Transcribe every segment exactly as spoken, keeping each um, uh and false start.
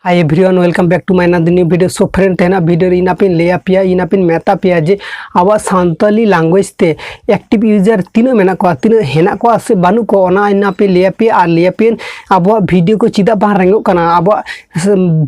Hi everyone, welcome back to my another new video. So friend, ᱛᱮᱦᱮᱧᱟᱜ video ᱨᱮ ᱤᱧ ᱟᱯᱮᱧ ᱞᱟᱹᱭ ᱟᱯᱮᱭᱟ, ᱤᱧ ᱟᱯᱮᱧ ᱢᱮᱛᱟ ᱯᱮᱭᱟ ᱡᱮ ᱟᱵᱚᱣᱟᱜ ᱥᱟᱱᱛᱟᱞᱤ language ᱛᱮ active user ᱛᱤᱱᱟᱹᱜ ᱢᱮᱱᱟᱜ ᱠᱚᱣᱟ, ᱛᱤᱱᱟᱹᱜ ᱦᱮᱱᱟᱜ ᱠᱚᱣᱟ ᱥᱮ ᱵᱟᱹᱱᱩᱜ ᱠᱚᱣᱟ, ᱚᱱᱟ ᱤᱧ ᱟᱯᱮ ᱞᱟᱹᱭ ᱟᱯᱮᱭᱟ᱾ ᱟᱨ ᱞᱟᱹᱭ ᱟᱯᱮᱭᱟᱹᱧ ᱟᱵᱚᱣᱟᱜ video ᱠᱚ ᱪᱮᱫᱟᱜ ᱵᱟᱝ ᱨᱮᱝᱚᱜ ᱠᱟᱱᱟ, ᱟᱵᱚᱣᱟᱜ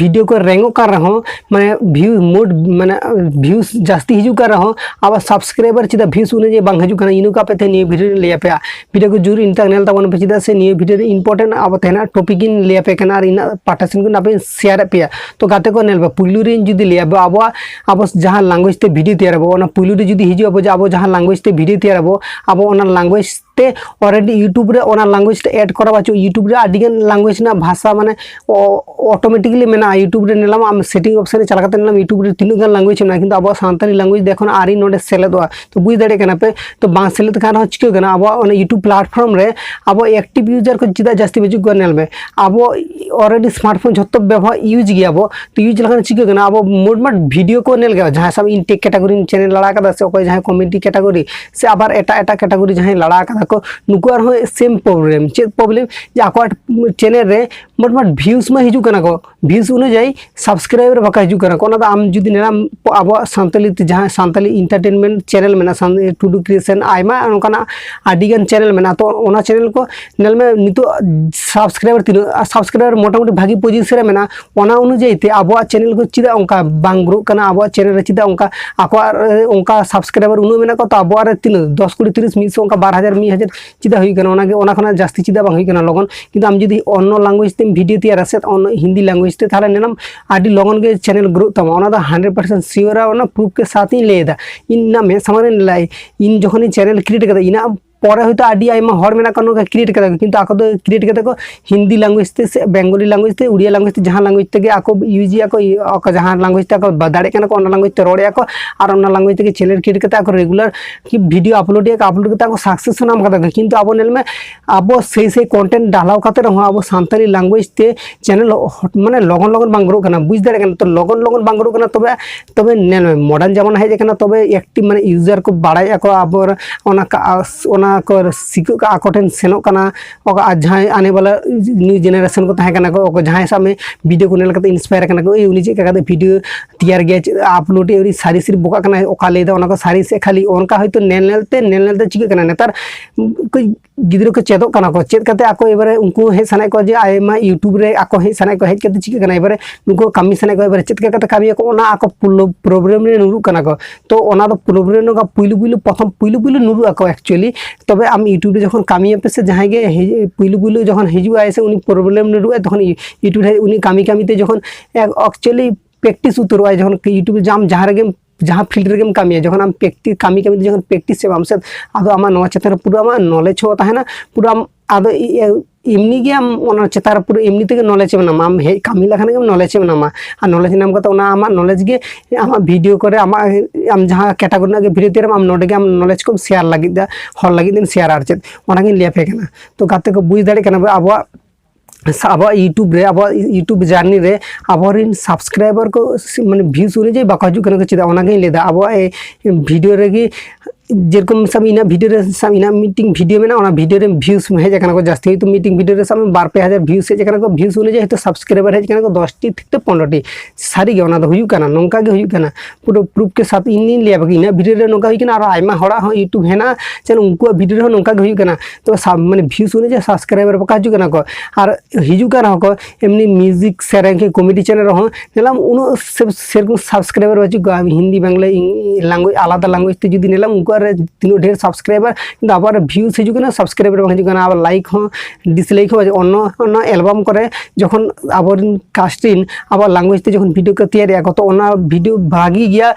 video ᱠᱚ ᱨᱮᱝᱚᱜ ᱠᱟᱱ ᱨᱮᱦᱚᱸ, ᱢᱟᱱᱮ view mode, ᱢᱟᱱᱮ views ᱡᱟᱹᱥᱛᱤ ᱦᱤᱡᱩᱜ ᱠᱟᱱ ᱨᱮᱦᱚᱸ ᱟᱵᱚᱣᱟᱜ subscriber ᱪᱮᱫᱟᱜ views ᱚᱱᱩᱡᱟᱭᱤ ᱵᱟᱝ ᱦᱤᱡᱩᱜ ᱠᱟᱱᱟ, ᱤᱱᱟᱹ ᱠᱚ ᱟᱯᱮ ᱛᱮᱦᱮᱧ ᱱᱤᱭᱟᱹ video ᱨᱮᱧ ᱞᱟᱹᱭ ᱟᱯᱮᱭᱟ᱾ Video ᱠᱚ ᱡᱳᱨ ᱤᱱ ᱛᱟᱠ ᱧᱮᱞ ᱛᱟᱵᱚᱱ ᱯᱮ, ᱪᱮᱫᱟᱜ ᱥᱮ ᱱᱤᱭᱟᱹ video ᱨᱮ important ᱟᱵᱚ ᱛᱮᱦᱮᱧᱟᱜ topic ᱤᱧ ᱞᱟᱹᱭ ᱟᱯᱮ ᱠᱟᱱᱟ ᱟᱨ ᱤᱧᱟᱹᱜ ᱯᱟᱦᱴᱟ ᱥᱮᱱ ᱠᱷᱚᱱ ᱟᱯᱮᱧ share ᱟᱫ ᱯᱮᱭᱟ᱾ ᱛᱚ ᱜᱟᱛᱮ ᱠᱚ ᱧᱮᱞ ᱯᱮ, ᱯᱩᱭᱞᱩ ᱨᱮᱧ ᱡᱩᱫᱤ ᱞᱟᱹᱭᱟ ᱟᱵᱚ, ᱟᱵᱚ, ᱟᱵᱚ ᱡᱟᱦᱟᱸ language ᱛᱮ video ᱛᱮᱭᱟᱨ ᱟᱵᱚ, ᱚᱱᱟ ᱯᱩᱭᱞᱩ ᱨᱮ ᱡᱩᱫᱤ ᱦᱤᱡᱩᱜ ᱟᱵᱚ ᱡᱮ ᱟᱵᱚ ᱡᱟᱦᱟᱸ language ᱛᱮ video ᱛᱮᱭᱟᱨ ᱟᱵᱚ, ᱟᱵᱚ ᱚᱱᱟ language ᱛᱮ already YouTube ᱨᱮ ᱚᱱᱟ language ᱛᱮ add ᱠᱚᱨᱟᱣ ᱵᱟᱪᱩᱜ᱾ YouTube ᱨᱮ ᱟᱹᱰᱤ ᱜᱟᱱ language ᱨᱮᱱᱟᱜ ᱵᱷᱟᱥᱟ ᱢᱟᱱᱮ ᱚ-, automatically ᱢᱮᱱᱟᱜᱼᱟ᱾ YouTube ᱨᱮ ᱧᱮᱞᱟᱢ, ᱟᱢ setting option ᱨᱮ ᱪᱟᱞᱟᱣ ᱠᱟᱛᱮ ᱧᱮᱞᱟᱢ YouTube ᱨᱮ ᱛᱤᱱᱟᱹᱜ ᱜᱟᱱ language ᱢᱮᱱᱟᱜᱼᱟ, ᱠᱤᱱᱛᱩ ᱟᱵᱚᱣᱟᱜ ᱥᱟᱱᱛᱟᱲᱤ language ᱫᱚ ᱮᱠᱷᱚᱱ ᱟᱹᱣᱨᱤ ᱱᱚᱰᱮ ᱥᱮᱞᱮᱫᱚᱜᱼᱟ᱾ ᱛᱚ ᱵᱩᱡᱽ ᱫᱟᱲᱮᱭᱟᱜ ᱠᱟᱱᱟ ᱯᱮ, ᱛᱚ ᱵᱟᱝ ᱥᱮᱞᱮᱫ ᱠᱟᱱ ᱨᱮᱦᱚᱸ ᱪᱤᱠᱟᱹᱜ ᱠᱟᱱᱟ, ᱟᱵᱚᱣᱟᱜ ᱚᱱᱟ YouTube platform ᱨᱮ ᱟᱵᱚ active user ᱠᱚ ᱪᱮᱫᱟᱜ ᱡᱟᱹᱥᱛᱤ ᱵᱟᱹᱪᱩᱜ ᱠᱚᱣᱟ? ᱧᱮᱞ ᱢᱮ, ᱟᱵᱚ already smartphone ᱡᱷᱚᱛᱚ ᱵᱮᱵᱚᱦᱟᱨ use ᱜᱮᱭᱟ ᱵᱚ, ᱛᱚ use ᱞᱮᱠᱷᱟᱱ ᱪᱤᱠᱟᱹᱜ ᱠᱟᱱᱟ, ᱟᱵᱚ ᱢᱳᱴᱢᱟᱴ video ᱠᱚ ᱧᱮᱞ ᱜᱮᱭᱟ, ᱡᱟᱦᱟᱸᱭ ᱥᱟᱵ ᱤᱧ tech category ᱨᱮᱧ channel ᱟᱲᱟᱜ ᱠᱟᱫᱟ ᱥᱮ ᱚᱠᱚᱭ ᱡᱟᱦᱟᱸᱭ comedy category ᱥᱮ ᱟᱵᱟᱨ ᱮᱴᱟᱜ ᱮᱴᱟᱜ category ᱡᱟᱦᱟᱸᱭ ᱞᱟᱲᱟ ᱠᱟᱫᱟ ᱠᱚ, ᱱᱩᱠᱩ ᱟᱨᱦᱚᱸ same problem᱾ ᱪᱮᱫ problem? ᱡᱮ ᱟᱠᱚᱣᱟᱜ channel ᱨᱮ ᱢᱳᱴᱢᱟᱴ views ᱢᱟ ᱦᱤᱡᱩᱜ ᱠᱟᱱᱟ ᱠᱚ, views ᱚᱱᱩᱡᱟᱭᱤ subscriber ᱵᱟᱠᱚ ᱦᱤᱡᱩᱜ ᱠᱟᱱᱟ ᱠᱚ᱾ ᱚᱱᱟ ᱫᱚ ᱟᱢ ᱡᱩᱫᱤ ᱧᱮᱞᱟᱢ ᱟᱵᱚᱣᱟᱜ ᱥᱟᱱᱛᱟᱞᱤ ᱛᱮ ᱡᱟᱦᱟᱸ ᱥᱟᱱᱛᱟᱞᱤ entertainment channel ᱢᱮᱱᱟᱜᱼᱟ, ᱥᱟᱱ-, ᱴᱩᱰᱩ creation, ᱟᱭᱢᱟ ᱚᱱᱠᱟᱱᱟᱜ ᱟᱹᱰᱤ ᱜᱟᱱ channel ᱢᱮᱱᱟᱜᱼᱟ᱾ ᱛᱚ ᱚᱱᱟ channel ᱠᱚ ᱧᱮᱞ ᱢᱮ, ᱱᱤᱛᱚᱜ subscriber ᱛᱤᱱᱟᱹᱜ, subscriber ᱢᱚᱴᱟᱢᱩᱴᱤ ᱵᱷᱟᱹᱜᱤ position ᱨᱮ ᱢᱮᱱᱟᱜᱼᱟ᱾ ᱚᱱᱟ ᱚᱱᱩᱡᱟᱭᱤ ᱛᱮ ᱟᱵᱚᱣᱟᱜ channel ᱠᱚ ᱪᱮᱫᱟᱜ ᱚᱱᱠᱟ ᱵᱟᱝ ᱜᱨᱳᱜ ᱠᱟᱱᱟ? ᱟᱵᱚᱣᱟᱜ channel ᱨᱮ ᱪᱮᱫᱟᱜ ᱚᱱᱠᱟ ᱟᱠᱚᱣᱟᱜ, ᱮ, ᱚᱱᱠᱟ subscriber ᱩᱱᱟᱹᱜ ᱢᱮᱱᱟᱜ ᱠᱚᱣᱟ, ᱛᱚ ᱟᱵᱚᱣᱟᱜ ᱨᱮ ᱛᱤᱱᱟᱹᱜ ᱫᱚᱥ, ᱠᱩᱲᱤ, ᱛᱤᱨᱤᱥ, ᱢᱤᱫ ᱥᱚ, ᱚᱱᱠᱟ ᱵᱟᱨ ᱦᱟᱡᱟᱨ, ᱢᱤᱫ ᱦᱟᱡᱟᱨ ᱪᱮᱫᱟᱜ ᱦᱩᱭᱩᱜ ᱠᱟᱱᱟ? ᱚᱱᱟᱜᱮ, ᱚᱱᱟ ᱠᱷᱚᱱᱟᱜ ᱡᱟᱹᱥᱛᱤ ᱪᱮᱫᱟᱜ ᱵᱟᱝ ᱦᱩᱭᱩᱜ ᱠᱟᱱᱟ ᱞᱚᱜᱚᱱ? ᱠᱤᱱᱛᱩ ᱟᱢ ᱡᱩᱫᱤ ᱚᱱᱱᱚ language ᱛᱮᱢ video ᱛᱮᱭᱟᱨᱟ ᱥᱮ, ᱚᱱᱱᱚ ᱦᱤᱱᱫᱤ language ᱛᱮ, ᱛᱟᱦᱚᱞᱮ ᱧᱮᱞᱟᱢ ᱟᱹᱰᱤ ᱞᱚᱜᱚᱱ ᱜᱮ channel ᱜᱨᱳᱜ ᱛᱟᱢᱟ᱾ ᱚᱱᱟ ᱫᱚ hundred percent sure ᱟ, ᱚᱱᱟ proof ᱠᱮ ᱥᱟᱛᱷ ᱤᱧ ᱞᱟᱹᱭ ᱮᱫᱟ᱾ ᱤᱧ ᱤᱧᱟᱹᱜ ᱢᱮᱫ ᱥᱟᱢᱟᱝ ᱨᱮᱧ ᱞᱟᱹᱭ, ᱤᱧ ᱡᱚᱠᱷᱚᱱᱤᱧ channel create ᱠᱟᱫᱟ, ᱤᱧᱟᱹᱜ ᱯᱚᱨᱮ ᱦᱚᱭᱛᱳ ᱟᱹᱰᱤ ᱟᱭᱢᱟ ᱦᱚᱲ ᱢᱮᱱᱟᱜ ᱠᱚᱣᱟ ᱱᱚᱝᱠᱟ create ᱠᱟᱫᱟ ᱠᱚ, ᱠᱤᱱᱛᱩ ᱟᱠᱚ ᱫᱚ create ᱠᱟᱫᱟ ᱠᱚ ᱦᱤᱱᱫᱤ language ᱛᱮ ᱥᱮ ᱵᱮᱝᱜᱚᱞᱤ language ᱛᱮ, ᱩᱲᱤᱭᱟ language ᱛᱮ, ᱡᱟᱦᱟᱸ language ᱛᱮᱜᱮ ᱟᱠᱚ use ᱮᱫᱟ ᱠᱚ, ᱟᱠᱚ ᱡᱟᱦᱟᱸ language ᱛᱮ ᱟᱠᱚ ᱵᱟ-, ᱫᱟᱲᱮᱭᱟᱜ ᱠᱟᱱᱟ ᱠᱚ, ᱚᱱᱟ language ᱛᱮ ᱨᱚᱲᱮᱫᱼᱟ ᱠᱚ ᱟᱨ ᱚᱱᱟ language ᱛᱮᱜᱮ channel create ᱠᱟᱛᱮ ᱟᱠᱚ regular ᱠᱤ video upload ᱮᱫᱼᱟ ᱠᱚ, upload ᱠᱟᱛᱮ ᱟᱠᱚ success ᱦᱚᱸ ᱧᱟᱢ ᱠᱟᱫᱟ ᱠᱚ᱾ ᱠᱤᱱᱛᱩ ᱟᱵᱚ ᱧᱮᱞ ᱢᱮ, ᱟᱵᱚ ᱥᱮᱭ ᱥᱮᱭ content ᱰᱟᱞᱟᱣ ᱠᱟᱛᱮ ᱨᱮᱦᱚᱸ ᱟᱵᱚ ᱥᱟᱱᱛᱟᱲᱤ language ᱛᱮ channel ᱦᱚ-, ᱢᱟᱱᱮ ᱞᱚᱜᱚᱱ ᱞᱚᱜᱚᱱ ᱵᱟᱝ ᱜᱨᱳᱜ ᱠᱟᱱᱟ, ᱵᱩᱡᱽ ᱫᱟᱲᱮᱭᱟᱜ ᱠᱟᱱᱟ᱾ ᱛᱚ ᱞᱚᱜᱚᱱ ᱞᱚᱜᱚᱱ ᱵᱟᱝ ᱜᱨᱳᱜ ᱠᱟᱱᱟ, ᱛᱚᱵᱮ, ᱛᱚᱵᱮ ᱧᱮᱞ ᱢᱮ, modern ᱡᱟᱢᱟᱱᱟ ᱦᱮᱡ ᱟᱠᱟᱱᱟ, ᱛᱚᱵᱮ active ᱢᱟᱱᱮ user ᱠᱚ ᱵᱟᱲᱟᱭᱮᱫᱼᱟ ᱠᱚ ᱟᱵᱚ ᱚᱱᱟ ᱠᱟ-, ᱚᱱᱟ ᱠᱚ ᱥᱤᱠᱷᱟᱹᱜ ᱠᱟᱱᱟ, ᱟᱠᱚ ᱴᱷᱮᱱ ᱥᱮᱱᱚᱜ ᱠᱟᱱᱟ᱾ ᱚᱠᱟ ᱟᱨ ᱡᱟᱦᱟᱸᱭ ᱟᱱᱮ ᱵᱟᱞᱟ new generation ᱠᱚ ᱛᱟᱦᱮᱸ ᱠᱟᱱᱟ ᱠᱚ, ᱚᱠᱚᱭ ᱡᱟᱦᱟᱸᱭ ᱥᱟᱵ ᱢᱮ video ᱠᱚ ᱧᱮᱞ ᱠᱟᱛᱮ inspire ᱠᱟᱱᱟ ᱠᱚ, "ᱮᱭ, ᱩᱱᱤ ᱪᱮᱫ ᱞᱮᱠᱟ ᱠᱟᱛᱮ video ᱛᱮᱭᱟᱨ ᱜᱮᱭᱟ, ᱪᱮᱫ upload ᱮᱫ, ᱩᱱᱤ ᱥᱟᱹᱨᱤ ᱥᱟᱹᱨᱤ ᱵᱚᱠᱟᱜ ᱠᱟᱱᱟᱭ, ᱚᱠᱟ ᱞᱟᱹᱭ ᱮᱫᱟ ᱚᱱᱟ ᱠᱚ ᱥᱟᱹᱨᱤ ᱥᱮ ᱠᱷᱟᱹᱞᱤ", ᱚᱱᱠᱟ ᱦᱚᱭᱛᱳ ᱧᱮᱞ ᱧᱮᱞ ᱛᱮ, ᱧᱮᱞ ᱧᱮᱞ ᱛᱮ ᱪᱤᱠᱟᱹᱜ ᱠᱟᱱᱟ, ᱱᱮᱛᱟᱨ ᱠᱚ ᱜᱤᱫᱽᱨᱟᱹ ᱠᱚ ᱪᱮᱫᱚᱜ ᱠᱟᱱᱟ ᱠᱚ, ᱪᱮᱫ ᱠᱟᱛᱮ ᱟᱠᱚ ᱮᱵᱟᱨᱮ ᱩᱱᱠᱩ ᱦᱮᱡ ᱥᱟᱱᱟᱭᱮᱫ ᱠᱚᱣᱟ ᱡᱮ ᱟᱭᱢᱟ YouTube ᱨᱮ ᱟᱠᱚ ᱦᱮᱡ ᱥᱟᱱᱟᱭᱮᱫ ᱠᱚᱣᱟ, ᱦᱮᱡ ᱠᱟᱛᱮ ᱪᱤᱠᱟᱹᱜ ᱠᱟᱱᱟ, ᱮᱵᱟᱨᱮ ᱱᱩᱠᱩ ᱠᱟᱹᱢᱤ ᱥᱟᱱᱟᱭᱮᱫ ᱠᱚᱣᱟ, ᱮᱵᱟᱨᱮ ᱪᱮᱫ ᱞᱮᱠᱟ ᱠᱟᱛᱮ ᱠᱟᱹᱢᱤᱭᱟᱠᱚ, ᱚᱱᱟ ᱟᱠᱚ problem ᱨᱮ ᱧᱩᱨᱩᱜ ᱠᱟᱱᱟ ᱠᱚ᱾ ᱛᱚ ᱚᱱᱟ ᱫᱚ problem ᱨᱮ ᱱᱚᱝᱠᱟ ᱯᱩᱭᱞᱩ ᱯᱩᱭᱞᱩ ᱯᱨᱚᱛᱷᱚᱢ ᱯᱩᱭᱞᱩ ᱯᱩᱭᱞᱩ ᱧᱩᱨᱩᱜ ᱟᱠᱚ actually᱾ ᱛᱚᱵᱮ ᱟᱢ YouTube ᱨᱮ ᱡᱚᱠᱷᱚᱱ ᱠᱟᱹᱢᱤᱭᱟᱢ ᱯᱮ ᱥᱮ, ᱡᱟᱦᱟᱸᱭ ᱜᱮ ᱦᱮᱡ, ᱯᱩᱭᱞᱩ ᱯᱩᱭᱞᱩ ᱡᱚᱠᱷᱚᱱ ᱦᱤᱡᱩᱜ ᱟᱭ ᱥᱮ, ᱩᱱᱤ problem ᱧᱩᱨᱩᱜ ᱟᱭ, ᱛᱚᱠᱷᱚᱱ YouTube ᱨᱮ ᱩᱱᱤ ᱠᱟᱹᱢᱤ ᱠᱟᱹᱢᱤ ᱛᱮ ᱡᱚᱠᱷᱚᱱ actually practice ᱩᱛᱟᱹᱨᱚᱜ ᱟᱭ, ᱡᱚᱠᱷᱚᱱ YouTube ᱨᱮ ᱟᱢ ᱡᱟᱦᱟᱸ ᱨᱮᱜᱮᱢ, ᱡᱟᱦᱟᱸ field ᱨᱮᱜᱮᱢ ᱠᱟᱹᱢᱤᱭᱟ, ᱡᱚᱠᱷᱚᱱ ᱟᱢ practice ᱠᱟᱹᱢᱤ ᱠᱟᱹᱢᱤ ᱛᱮ ᱡᱚᱠᱷᱚᱱ practice ᱪᱟᱵᱟᱜ ᱟᱢ ᱥᱮ, ᱟᱫᱚ ᱟᱢᱟᱜ ᱱᱚᱣᱟ ᱪᱮᱛᱟᱱ ᱨᱮ ᱯᱩᱨᱟᱹ ᱟᱢᱟᱜ knowledge ᱦᱚᱸ ᱛᱟᱦᱮᱱᱟ, ᱯᱩᱨᱟᱹ ᱟᱢ ᱟᱫᱚ ᱮᱢᱱᱤ ᱜᱮ ᱟᱢ ᱚᱱᱟ ᱪᱮᱛᱟᱱ ᱨᱮ ᱯᱩᱨᱟᱹ ᱮᱢᱱᱤ ᱛᱮᱜᱮ knowledge ᱮᱢ ᱧᱟᱢᱟ᱾ ᱟᱢ ᱦᱮᱡ ᱠᱟᱹᱢᱤ ᱞᱮᱠᱷᱟᱱ ᱜᱮᱢ knowledge ᱮᱢ ᱧᱟᱢᱟ᱾ ᱟᱨ knowledge ᱧᱟᱢ ᱠᱟᱛᱮ ᱚᱱᱟ ᱟᱢᱟᱜ knowledge ᱜᱮ ᱟᱢᱟᱜ video ᱠᱚᱨᱮ, ᱟᱢᱟᱜ, ᱟᱢ ᱡᱟᱦᱟᱸ category ᱨᱮᱱᱟᱜ ᱜᱮ video ᱛᱮᱭᱟᱨᱟᱢ, ᱟᱢ ᱱᱚᱰᱮ ᱜᱮ ᱟᱢ knowledge ᱠᱚᱢ share ᱞᱟᱹᱜᱤᱫ ᱫᱟ, ᱦᱚᱲ ᱞᱟᱹᱜᱤᱫ ᱮᱢ share ᱟᱨ ᱪᱮᱫ, ᱚᱱᱟᱜᱤᱧ ᱞᱟᱹᱭ ᱟᱯᱮ ᱠᱟᱱᱟ᱾ ᱛᱚ ᱜᱟᱛᱮ ᱠᱚ, ᱵᱩᱡᱽ ᱫᱟᱲᱮᱭᱟᱜ ᱠᱟᱱᱟ ᱵᱚ, ᱟᱵᱚᱣᱟᱜ ᱥᱟ-, ᱟᱵᱚᱣᱟᱜ YouTube ᱨᱮ, ᱟᱵᱚᱣᱟᱜ YouTube journey ᱨᱮ ᱟᱵᱚᱨᱮᱱ subscriber ᱠᱚ ᱥᱤ-, ᱢᱟᱱᱮ views ᱚᱱᱩᱡᱟᱭᱤ ᱵᱟᱠᱚ ᱦᱤᱡᱩᱜ ᱠᱟᱱᱟ ᱠᱚ᱾ ᱪᱮᱫᱟᱜ? ᱚᱱᱟᱜᱤᱧ ᱞᱟᱹᱭᱫᱟ, ᱟᱵᱚᱣᱟᱜ ᱮ, video ᱨᱮᱜᱮ ᱡᱮᱨᱚᱠᱚᱢ ᱥᱟᱵ ᱤᱧᱟᱹᱜ video ᱨᱮ, ᱥᱟᱵ ᱤᱧᱟᱹᱜ ᱢᱤᱫᱴᱤᱝ video ᱢᱮᱱᱟᱜᱼᱟ, ᱚᱱᱟ video ᱨᱮ views ᱦᱮᱡ ᱟᱠᱟᱱᱟ ᱠᱚ ᱡᱟᱹᱥᱛᱤ, ᱦᱚᱭᱛᱳ ᱢᱤᱫᱴᱤᱝ video ᱨᱮ ᱥᱟᱵ ᱢᱮ ᱵᱟᱨ ᱯᱮ ᱦᱟᱡᱟᱨ views ᱦᱮᱡ ᱟᱠᱟᱱᱟ ᱠᱚ, views ᱚᱱᱩᱡᱟᱭᱤ ᱦᱚᱭᱛᱳ subscriber ᱦᱮᱡ ᱟᱠᱟᱱᱟ ᱠᱚ ᱫᱚᱥ ᱴᱤ ᱛᱷᱮᱠᱮ ᱯᱚᱱᱨᱚ ᱴᱤ᱾ ᱥᱟᱹᱨᱤᱜᱮ ᱚᱱᱟ ᱫᱚ ᱦᱩᱭᱩᱜ ᱠᱟᱱᱟ, ᱱᱚᱝᱠᱟ ᱜᱮ ᱦᱩᱭᱩᱜ ᱠᱟᱱᱟ᱾ ᱯᱩᱨᱟᱹ proof ᱠᱮ ᱥᱟᱛᱷ ᱤᱧ ᱞᱤᱧ ᱞᱟᱹᱭ ᱟᱯᱮ ᱠᱟᱱᱟ, ᱤᱧᱟᱹᱜ video ᱨᱮ ᱱᱚᱝᱠᱟ ᱦᱩᱭ ᱠᱟᱱᱟ, ᱟᱨᱚ ᱟᱭᱢᱟ ᱦᱚᱲᱟᱜ ᱦᱚᱸ YouTube ᱦᱮᱱᱟᱜᱼᱟ, ᱪᱮᱫ ᱩᱱᱠᱩᱣᱟᱜ video ᱨᱮᱦᱚᱸ ᱱᱚᱝᱠᱟ ᱜᱮ ᱦᱩᱭᱩᱜ ᱠᱟᱱᱟ᱾ ᱛᱚ ᱥᱟᱵ-, ᱢᱟᱱᱮ views ᱚᱱᱩᱡᱟᱭᱤ subscriber ᱵᱟᱠᱚ ᱦᱤᱡᱩᱜ ᱠᱟᱱᱟ ᱠᱚ, ᱟᱨ ᱦᱤᱡᱩᱜ ᱠᱟᱱ ᱨᱮᱦᱚᱸ ᱠᱚ ᱮᱢᱱᱤ music ᱥᱮᱨᱮᱧ ᱠᱤ comedy channel ᱨᱮᱦᱚᱸ ᱧᱮᱞᱟᱢ ᱩᱱᱟᱹᱜ ᱥᱮ-, ᱥᱮᱨᱚᱠᱚᱢ subscriber ᱵᱟᱹᱪᱩᱜ ᱠᱚᱣᱟ᱾ ᱦᱤᱱᱫᱤ, ᱵᱟᱝᱞᱟ, ᱤᱝ-, language, ᱟᱞᱟᱫᱟ language ᱛᱮ ᱡᱩᱫᱤ ᱧᱮᱞᱟᱢ, ᱩᱱᱠᱩᱣᱟᱜ ᱨᱮ ᱛᱤᱱᱟᱹᱜ ᱰᱷᱮᱨ subscriber, ᱠᱤᱱᱛᱩ ᱟᱵᱚᱣᱟᱜ ᱨᱮ views ᱦᱤᱡᱩᱜ ᱠᱟᱱᱟ, subscriber ᱵᱟᱝ ᱦᱤᱡᱩᱜ ᱠᱟᱱᱟ, ᱟᱵᱟᱨ like ᱦᱚᱸ dislike ᱦᱚᱸ ᱵᱟᱹᱪᱩᱜ᱾ ᱚᱱᱱᱚ, ᱚᱱᱱᱚ album ᱠᱚᱨᱮ ᱡᱚᱠᱷᱚᱱ ᱟᱵᱚᱨᱮᱱ cast ᱨᱮᱱ ᱟᱵᱚᱣᱟᱜ language ᱛᱮ ᱡᱚᱠᱷᱚᱱ video ᱠᱚ ᱛᱮᱭᱟᱨᱮᱜᱼᱟ ᱠᱚ, ᱛᱚ ᱚᱱᱟ video ᱵᱷᱟᱜᱤ ᱜᱮᱭᱟ,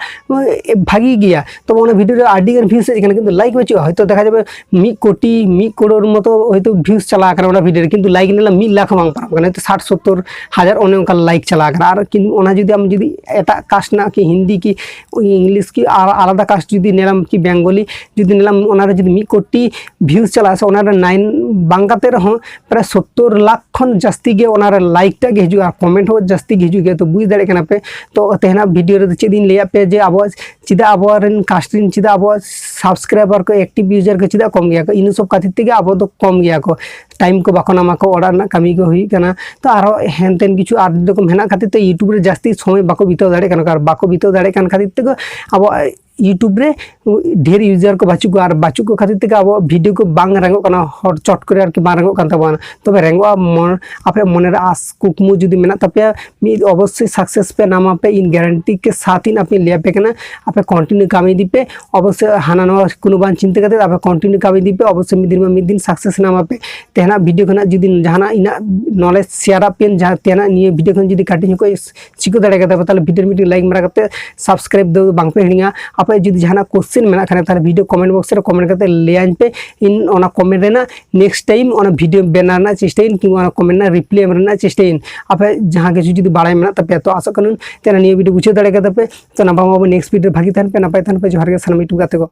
ᱵᱷᱟᱜᱤ ᱜᱮᱭᱟ, ᱛᱚ ᱚᱱᱟ video ᱨᱮ ᱟᱹᱰᱤ ᱜᱟᱱ views ᱦᱮᱡ ᱠᱟᱱᱟ, ᱠᱤᱱᱛᱩ like ᱵᱟᱹᱪᱩᱜᱼᱟ᱾ ᱦᱚᱭᱛᱳ ᱫᱮᱠᱷᱟ ᱡᱟᱵᱮ ᱢᱤᱫ ᱠᱳᱴᱤ, ᱢᱤᱫ ᱠᱳᱲᱳᱨ ᱢᱚᱛᱚ ᱦᱚᱭᱛᱳ views ᱪᱟᱞᱟᱣ ᱠᱟᱱᱟ ᱚᱱᱟ video ᱨᱮ, ᱠᱤᱱᱛᱩ like ᱧᱮᱞᱟᱢ ᱢᱤᱫ ᱞᱟᱠᱷ ᱦᱚᱸ ᱵᱟᱝ ᱯᱟᱨᱚᱢ ᱠᱟᱱᱟ, ᱦᱚᱭᱛᱳ ᱥᱟᱴ ᱥᱳᱛᱛᱳᱨ ᱦᱟᱡᱟᱨ ᱚᱱᱮ ᱚᱱᱠᱟ like ᱪᱟᱞᱟᱣ ᱠᱟᱱᱟ᱾ ᱟᱨ ᱠᱤᱱ-, ᱚᱱᱟ ᱡᱩᱫᱤ ᱟᱢ ᱡᱩᱫᱤ ᱮᱴᱟᱜ cast ᱨᱮᱱᱟᱜ ᱠᱤ ᱦᱤᱱᱫᱤ ᱠᱤ English ᱠᱤ ᱟᱨ ᱟᱞᱟᱫᱟ cast ᱡᱩᱫᱤ ᱧᱮᱞᱟᱢ ᱠᱤ Bengali ᱡᱩᱫᱤ ᱧᱮᱞᱟᱢ, ᱚᱱᱟ ᱨᱮ ᱡᱩᱫᱤ ᱢᱤᱫ ᱠᱳᱴᱤ views ᱪᱟᱞᱟᱜᱼᱟ ᱥᱮ, ᱚᱱᱟ ᱨᱮ nine ᱵᱟᱝ ᱠᱟᱛᱮ ᱨᱮᱦᱚᱸ ᱯᱨᱟᱭ ᱥᱚᱛᱛᱚᱨ ᱞᱟᱠᱷ ᱠᱷᱚᱱ ᱡᱟᱹᱥᱛᱤ ᱜᱮ ᱚᱱᱟᱨᱮ ᱞᱟᱭᱤᱠ ᱴᱟᱜ ᱜᱮ ᱦᱤᱡᱩᱜᱼᱟ, ᱟᱨ ᱠᱚᱢᱮᱱᱴ ᱦᱚᱸ ᱡᱟᱹᱥᱛᱤ ᱜᱮ ᱦᱤᱡᱩᱜ ᱜᱮᱭᱟ᱾ ᱛᱚ ᱵᱩᱡᱽ ᱫᱟᱲᱮᱭᱟᱜ ᱠᱟᱱᱟ ᱯᱮ᱾ ᱛᱚ ᱛᱮᱦᱮᱧᱟᱜ ᱵᱷᱤᱰᱤᱭᱳ ᱨᱮᱫᱚ ᱪᱮᱫ ᱤᱧ ᱞᱟᱹᱭᱟᱫ ᱯᱮᱭᱟ ᱡᱮ ᱟᱵᱚ ᱪᱮᱫᱟᱜ ᱟᱵᱚᱨᱮᱱ ᱠᱟᱥᱴ ᱨᱮᱱ, ᱪᱮᱫᱟᱜ ᱟᱵᱚᱣᱟᱜ ᱥᱟᱵᱥᱠᱨᱟᱭᱵᱟᱨ ᱠᱚ, ᱮᱠᱴᱤᱵᱷ ᱭᱩᱡᱟᱨ ᱠᱚ ᱪᱮᱫᱟᱜ ᱠᱚᱢ ᱜᱮᱭᱟ ᱠᱚ? ᱤᱱᱟᱹ ᱥᱚᱵ ᱠᱷᱟᱹᱛᱤᱨ ᱛᱮᱜᱮ ᱟᱵᱚ ᱫᱚ ᱠᱚᱢ ᱜᱮᱭᱟ ᱠᱚ, ᱴᱟᱭᱤᱢ ᱠᱚ ᱵᱟᱠᱚ ᱱᱟᱢᱟ ᱠᱚ, ᱚᱲᱟᱜ ᱨᱮᱱᱟᱜ ᱠᱟᱹᱢᱤ ᱠᱚ ᱦᱩᱭᱩᱜ ᱠᱟᱱᱟ᱾ ᱛᱚ ᱟᱨᱦᱚᱸ ᱦᱮᱱᱛᱮᱱ ᱠᱤᱪᱷᱩ ᱟᱨ ᱡᱩᱫᱤ ᱠᱚ ᱢᱮᱱᱟᱜ ᱠᱷᱟᱹᱛᱤᱨ ᱛᱮ YouTube ᱨᱮ ᱡᱟᱹᱥᱛᱤ ᱥᱚᱢᱚᱭ ᱵᱟᱠᱚ ᱵᱤᱛᱟᱹᱣ ᱫᱟᱲᱮᱭᱟᱜ ᱠᱟᱱᱟ ᱠᱚ, ᱟᱨ ᱵᱟᱠᱚ ᱵᱤᱛᱟᱹᱣ ᱫᱟᱲᱮᱭᱟᱜ ᱠᱟᱱ ᱠᱷᱟᱹᱛᱤᱨ ᱛᱮᱜᱮ ᱟᱵᱚ YouTube ᱨᱮ ᱰᱷᱮᱨ ᱭᱩᱡᱟᱨ ᱠᱚ ᱵᱟᱹᱪᱩᱜ ᱠᱚᱣᱟ, ᱟᱨ ᱵᱟᱹᱪᱩᱜ ᱠᱚ ᱠᱷᱟᱹᱛᱤᱨ ᱛᱮᱜᱮ ᱟᱵᱚᱣᱟᱜ ᱵᱷᱤᱰᱤᱭᱳ ᱠᱚ ᱵᱟᱝ ᱨᱟᱝᱚᱜ ᱠᱟᱱᱟ, ᱦᱚᱲ ᱪᱚᱴ ᱠᱚᱨᱮ ᱟᱨᱠᱤ ᱵᱟᱝ ᱨᱟᱝᱚᱜ ᱠᱟᱱ ᱛᱟᱵᱚᱱᱟ᱾ ᱛᱚᱵᱮ ᱨᱟᱝᱚᱜᱼᱟ, ᱢᱚᱱ ᱟᱯᱮ ᱢᱚᱱᱮ ᱨᱮ ᱟᱥ ᱠᱩᱠᱢᱩ ᱡᱩᱫᱤ ᱢᱮᱱᱟᱜ ᱛᱟᱯᱮᱭᱟ, ᱢᱤᱫ ᱚᱵᱚᱥᱥᱳᱭ ᱥᱟᱠᱥᱮᱥ ᱯᱮ ᱱᱟᱢᱟ ᱯᱮ, ᱤᱧ ᱜᱮᱨᱮᱱᱴᱤ ᱠᱮ ᱥᱟᱛᱷ ᱤᱧ ᱟᱯᱮ ᱞᱟᱹᱭ ᱟᱯᱮ ᱠᱟᱱᱟ᱾ ᱟᱯᱮ ᱠᱚᱱᱴᱤᱱᱤᱭᱩ ᱠᱟᱹᱢᱤ ᱤᱫᱤ ᱯᱮ, ᱚᱵᱚᱥᱥᱳᱭ ᱦᱟᱱᱟ ᱱᱟᱣᱟ ᱠᱳᱱᱳ ᱵᱟᱝ ᱪᱤᱱᱛᱟᱹ ᱠᱟᱛᱮ ᱟᱯᱮ ᱠᱚᱱᱴᱤᱱᱤᱭᱩ ᱠᱟᱹᱢᱤ ᱤᱫᱤ ᱯᱮ, ᱚᱵᱚᱥᱥᱳᱭ ᱢᱤᱫ ᱫᱤᱱ ᱵᱟᱝ ᱢᱤᱫ ᱫᱤᱱ ᱥᱟᱠᱥᱮᱥ ᱱᱟᱢᱟ ᱯᱮ᱾ ᱛᱮᱦᱮᱧᱟᱜ ᱵᱷᱤᱰᱤᱭᱳ ᱠᱷᱚᱱᱟᱜ ᱡᱩᱫᱤ ᱡᱟᱦᱟᱱᱟᱜ ᱤᱧᱟᱹᱜ ᱱᱚᱞᱮᱡᱽ ᱥᱮᱭᱟᱨ ᱟᱫ ᱯᱮᱭᱟ, ᱡᱟᱦᱟᱸ ᱛᱮᱦᱮᱧᱟᱜ ᱱᱤᱭᱟᱹ ᱵᱷᱤᱰᱤᱭᱳ ᱠᱷᱚᱱ ᱡᱩᱫᱤ ᱠᱟᱹᱴᱤᱡ ᱦᱚᱸᱠᱚ ᱪᱤᱠᱟᱹ ᱫᱟᱲᱮ ᱠᱟᱫᱟ ᱯᱮ, ᱛᱟᱦᱚᱞᱮ ᱵᱷᱤᱰᱤᱭᱳ ᱢᱤᱫᱴᱤᱡ ᱞᱟᱭᱤᱠ ᱢᱟᱨᱟ ᱠᱟᱛᱮ ᱥᱟᱵᱥᱠᱨᱟᱭᱤᱵ ᱫᱚ ᱵᱟᱝ ᱯᱮ ᱦᱤᱲᱤᱧᱟ᱾ ᱟᱯᱮ ᱡᱩᱫᱤ ᱡᱟᱦᱟᱱᱟᱜ ᱠᱚᱥᱪᱮᱱ ᱢᱮᱱᱟᱜ ᱠᱷᱟᱱ, ᱛᱟᱦᱚᱞᱮ ᱵᱷᱤᱰᱤᱭᱳ ᱠᱚᱢᱮᱱᱴ ᱵᱚᱠᱥ ᱨᱮ ᱠᱚᱢᱮᱱᱴ ᱠᱟᱛᱮ ᱞᱟᱹᱭᱟᱹᱧ ᱯᱮ, ᱤᱧ ᱚᱱᱟ ᱠᱚᱢᱮᱱᱴ ᱨᱮᱱᱟᱜ ᱱᱮᱠᱥᱴ ᱴᱟᱭᱤᱢ ᱚᱱᱟ ᱵᱷᱤᱰᱤᱭᱳ ᱵᱮᱱᱟᱣ ᱨᱮᱱᱟᱜ ᱪᱮᱥᱴᱟᱭᱟᱹᱧ, ᱠᱤᱝᱵᱟ ᱚᱱᱟ ᱠᱚᱢᱮᱱᱴ ᱨᱮᱱᱟᱜ ᱨᱤᱯᱞᱟᱭ ᱮᱢ ᱨᱮᱱᱟᱜ ᱪᱮᱥᱴᱟᱭᱟᱹᱧ᱾ ᱟᱯᱮ ᱡᱟᱦᱟᱸ ᱠᱤᱪᱷᱩ ᱡᱩᱫᱤ ᱵᱟᱲᱟᱭ ᱢᱮᱱᱟᱜ ᱛᱟᱯᱮᱭᱟ, ᱛᱚ ᱟᱥᱚᱜ ᱠᱟᱹᱱᱟᱹᱧ ᱛᱮ ᱱᱤᱭᱟᱹ ᱵᱷᱤᱰᱤᱭᱳ ᱵᱩᱡᱷᱟᱹᱣ ᱫᱟᱲᱮ ᱠᱟᱫᱟ ᱯᱮ᱾ ᱛᱚ ᱱᱟᱯᱟᱭ ᱢᱟᱵᱚ ᱱᱮᱠᱥᱴ ᱵᱷᱤᱰᱤᱭᱳ ᱨᱮ ᱵᱷᱟᱹᱜᱤ ᱛᱟᱦᱮᱱ ᱯᱮ, ᱱᱟᱯᱟᱭ ᱛᱟᱦᱮᱱ ᱯᱮ᱾ ᱡᱚᱦᱟᱨ ᱜᱮ ᱥᱟᱱᱟᱢ YouTube ᱜᱟᱛᱮ ᱠᱚ᱾